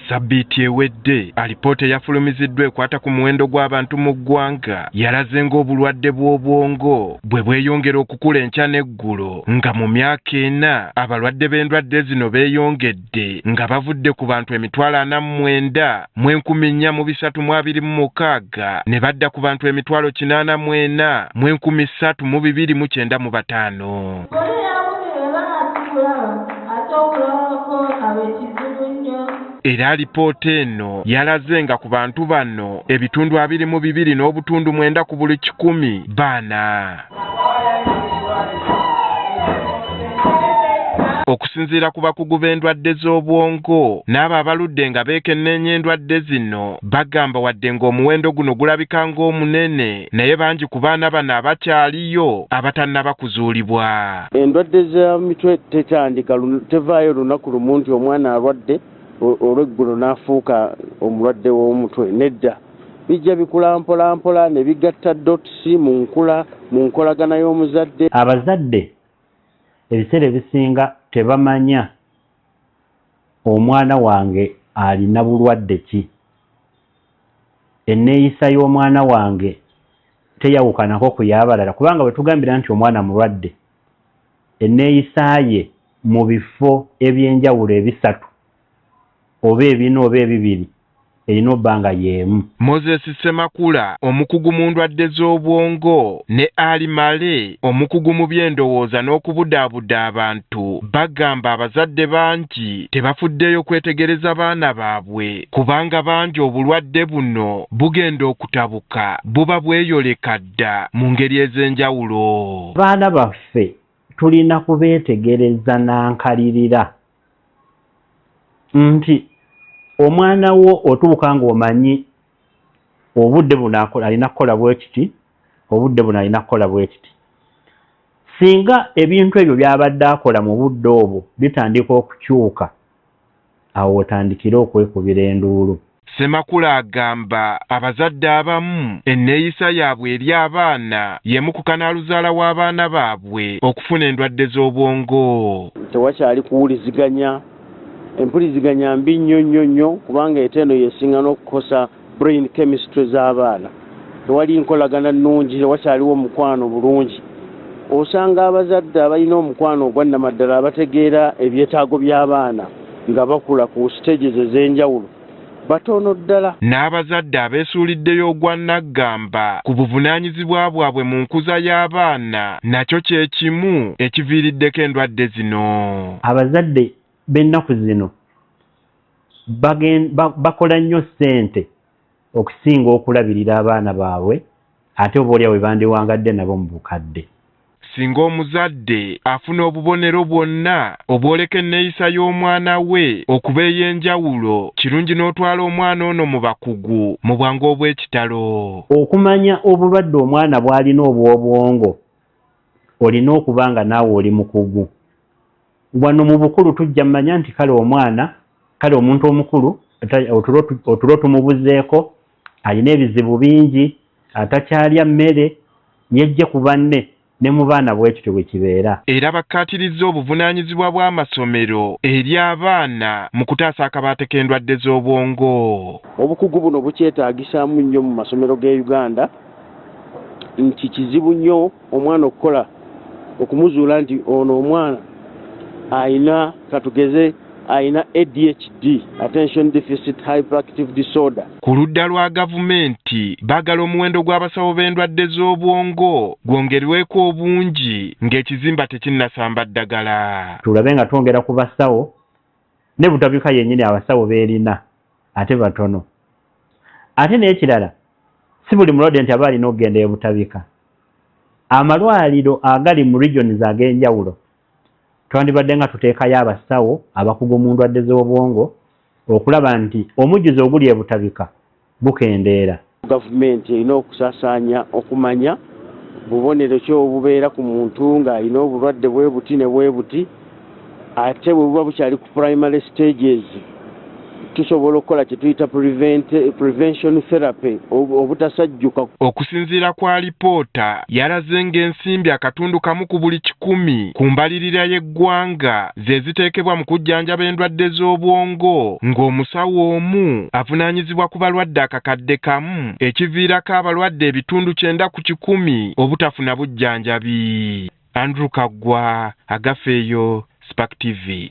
Ssabbiiti ewedde, alipoota eyafulumiziddwa ekwata ku muwendo gw'abantu mu ggwanga yalaze ng'obulwadde bw'obwongo bwe bweyongera okukula enkya n'eggulo, nga mu myaka ena abalwadde b'endwadde zino beeyongedde nga bavudde ku bantu 494,326 ne badda ku bantu 804,395. Era alipoota eno yalaze nga ku bantu bano 22.9 ku buli 100 baana. Okusinziira ku bakugu b'endwadde z'obwongo n'abo abaludde nga beekenneenya endwadde zino, bagamba wadde ng'omuwendo guno gulabika ng'omunene, naye bangi ku baana bano abakyaliyo abatannaba kuzuulibwa. Endwadde z'emitwe tetandika, tevaayo lunaku lumu nti omwana alwadde olw'eggulo n'afuuka omulwadde w'omutwe. Nedda, bijja bikula mpola mpola ne bigatta dots mu nkula, mu nkolagana y'omuzadde. Abazadde ebiseera ebisinga tebamanya omwana wange alina bulwadde ki, enneeyisa y'omwana wange teyawukanako ku y'abalala, kubanga bwe tugambira nti omwana mulwadde, enneeyisa ye mu bifo eby'enjawulo ebisatu oba ebina oba ebibiri erina obba nga y'emu. Moses Ssemakula, omukugu mu ndwadde z'obwongo, ne Ali Male, omukugu mu by'endowooza n'okubudaabuda abantu, bagamba abazadde bangi tebafuddeeyo kwetegereza baana baabwe kubanga bangi obulwadde buno bugenda okutabuka buba bweyoleka dda mu ngeri ez'enjawulo. Abaana baffe tulina kubeetegereza n'ankalirira nti omwana wo otuuka ng'omanyi obudde buno alina kukola bwe kiti, obudde buno alina kukola bwe kiti. Singa ebintu ebyo by'abadde akola mu budde obwo bitandika okukyuka, awo otandikire okwekubira enduulu. Ssemakula agamba abazadde abamu enneeyisa yaabwe eri abaana y'emu ku kanaaluzaala w'abaana baabwe okufuna endwadde z'obwongo. Tewakyali kuwuliziganya, empuliziganya mbi nnyo nnyo nnyo, kubanga ate eno yesinga n'okukosa brain chemistry z'abaana. Tewali nkolagana nnungi, tewakyaliwo omukwano bulungi. Osanga abazadde abalina omukwano ogwa nnamaddala abategeera ebyetaago by'abaana nga bakula ku stages ez'enjawulo batono ddala. N'abazadde abeesuuliddeyo ogwa nnaggamba ku buvunaanyizibwa bwabwe mu nkuza y'abaana nakyo kye kimu ekiviiriddeko endwadde zino. Abazadde b'ennaku zino bakola nnyo ssente okusinga okulabirira abaana baabwe, ate oba olya bwe bandiwangadde nabo mu bukadde. Singa omuzadde afuna obubonero bwonna obwoleka enneeyisa y'omwana we okuba ey'enjawulo, kirungi n'otwala omwana ono mu bakugu mu bwangu obw'ekitalo. Okumanya obulwadde omwana bw'alina obw'obwongo, olina okuba nga naawe oli mukugu. Wano mu bukulu tujja mmanya nti kale omwana, kale omuntu omukulu otulo tumubuzeeko, alina ebizibu bingi, atakyalya mmere, yejje ku banne, ne mu baana bwe kityo bwe kibeera. Era bakkaatirizza obuvunaanyizibwa bw'amasomero eri abaana mu kutaasa akabaate k'endwadde z'obwongo. Obukugu buno bukyetaagisaamu nnyo mu masomero g'e Uganda, nti kizibu nnyo omwana okukola okumuzuula nti ono omwana alina, katugeze alina ADHD, Attention Deficit Hyperactive Disorder. Ku ludda lwa gavumenti baagala omuwendo gw'abasawo b'endwadde z'obwongo gwongerweko obungi ng'ekizimba tekinnasamba ddagala. Tulabe nga twongera ku basawo, ne Butabika yennyini abasawo beerina ate batono. Ate n'ekirala, si buli mulwadde nti aba alina okugenda e Butabika. Amalwaliro agali mu regions ag'enjawulo twandibadde nga tuteekayo abasawo abakugu mu ndwadde z'obwongo okulaba nti omujjuzo oguli e Butabika gukendeera. Gavumenti erina okusaasaanya okumanya bubonero ki obubeera ku muntu ng'alina obulwadde bwe buti ne bwe buti, ate bwe buba bukyali ku primary stages Tusobola okukola kye tuyita prevention therapy, obutasajjuka. Okusinziira ku alipoota, yalaze ng'ensimbi 1.5 ku buli 100 ku mbalirira y'eggwanga ze ziteekebwa mu kujjanjaba endwadde z'obwongo, ng'omusawo omu avunaanyizibwa ku balwadde 1,000, ekiviirako abalwadde 90% obutafuna bujjanjabi. Andrew Kaggwa, Agafeeyo, Spark TV.